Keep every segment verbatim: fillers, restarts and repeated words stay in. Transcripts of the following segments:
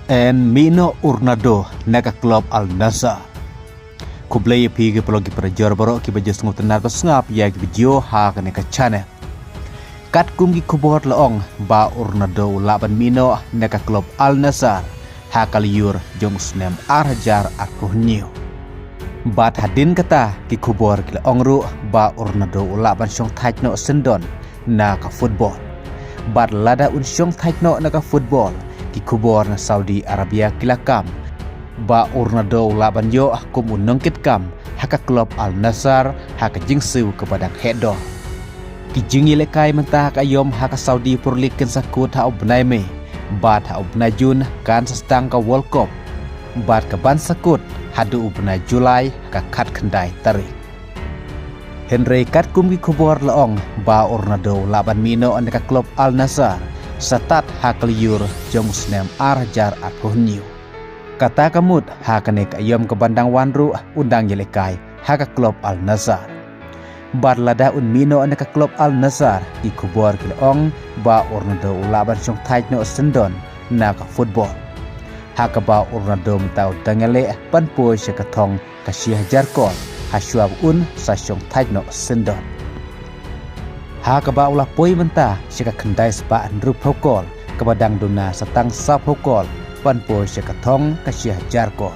Yn mih noh u Ronaldo na ka klub Al Nassr. Khublei ïa phi ki paralok ki parajor baroh kiba ju sngewtynnad ba sngap ïa ki video ha kane ka channel. Katkum ki khubor la ong ba u Ronaldo u lah ban mih noh na ka klub Al Nassr ha ka lyiur jong u snem ar hajar arphew hynñiew. Bad hadien kata ki khubor ki la ong ruh ba u Ronaldo u lah ban shong thait noh syndon na ka football. Bad lada un shong thait noh na ka football, ki khubor na Saudi Arabia ki la kam ba u Ronaldo u lah ban ïoh kum u nongkitkam ha ka klub Al Nassr ha ka jingsiew kaba dang heh dor. Ki jingïalehkai mynta ha ka aïom ha ka Saudi Pro League kin sa kut ha u bnai May bad ha u bnai Jun kan sa sdang ka World Cup. Bad ka ban sa kut haduh u bnai July ha ka khatkhyndai tarik. Hynrei katkum ki khubor la ong ba u Ronaldo u lah ban mih noh na ka klub Al Nassr stad ha ka lyiur jong u snem ar hajar arphew hynñiew. Kata ka mut ha kane ka aïom ka ban dang wan ruh un dang ïalehkai ha ka klub Al Nassr. Bad lada un mih noh na ka klub Al Nassr, ki khubor ki la ong ba u Ronaldo u lah ban shong thait noh syndon na ka football. Ha kaba u Ronaldo mynta u dang ïaleh ban poi sha ka thong ka shi hajar kol ha shuwa ba un sa shong thait noh syndon. Ha kaba u la poi mynta sha ka khyndai spah hynriewphew kol kaba dang duna sa tang sawphew kol ban poi sha ka thong ka shi hajar kol.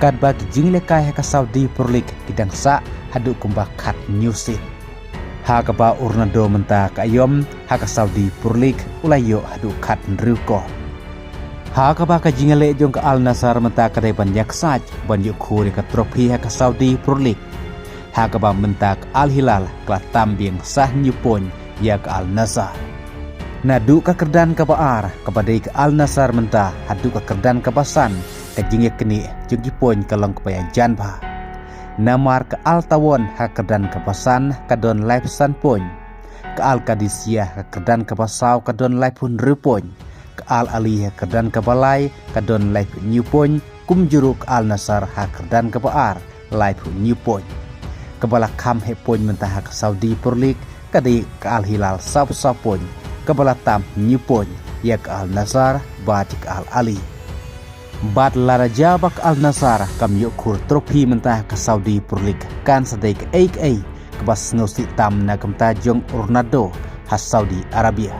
Katba ki jingïalehkai ha ka Saudi Pro League ki dang sah haduh kumba khathynñiew sien. Ha kaba u Ronaldo mynta ka aïom ha ka Saudi Pro League u la ïoh haduh khathynriew kol. Ha kaba ka jingïaleh jong ka Al Nassr mynta ka dei ban ïaksaid ban ïoh khur ïa ka trophy ha ka Saudi Pro League. Ha kaba mynta ka Al Hilal ka la tam biang sa hynñiew point ïa ka Al Nassr. Naduh ka kyrdan kaba ar kaba dei ka Al Nassr mynta haduh ka kyrdan kaba san, ka jingïaknieh jong ki point ka long kaba ïajan bha. Namar ka Al Taawoun ha ka kyrdan kaba san ka don laiphew san point. Ka Al Qadisiyah ha ka kyrdan kaba saw ka don laiphew hynriew point. Ka Al Ahli ha ka kyrdan kaba lai ka don laiphew hynñiew point, kumjuh ruh ka Al Nassr ha ka kyrdan kaba ar laiphew hynñiew point. Kaba la kham heh point mynta ha ka Saudi Pro League ka dei ka Al Hilal sawphew saw point, kaba la tam hynñiew point ïa ka Al Nassr bad ka Al Ahli. Bad lada jia ba ka Al Nassr kam ïoh khur trophy mynta ha ka Saudi Pro League, kan sa dei kaei kaei kaba sngewsih tam na ka bynta jong u Ronaldo ha Saudi Arabia.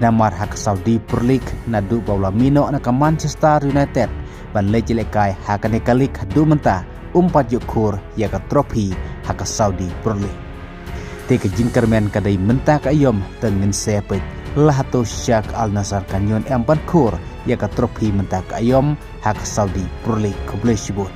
Namar ha ka Saudi Pro League naduh ba u la mih noh na ka Manchester United ban leit ïalehkai ha kane ka league haduh mynta um pat ïoh khur ïa ka trophy ha ka Saudi Pro League. Te ka jingkyrmen ka dei mynta ka aïom te ngin sa peit la hato shisha ka Al Nassr kan ïoh em ban khur ïa ka trophy mynta ka aïom ha ka Saudi Pro League. Khublei shibun.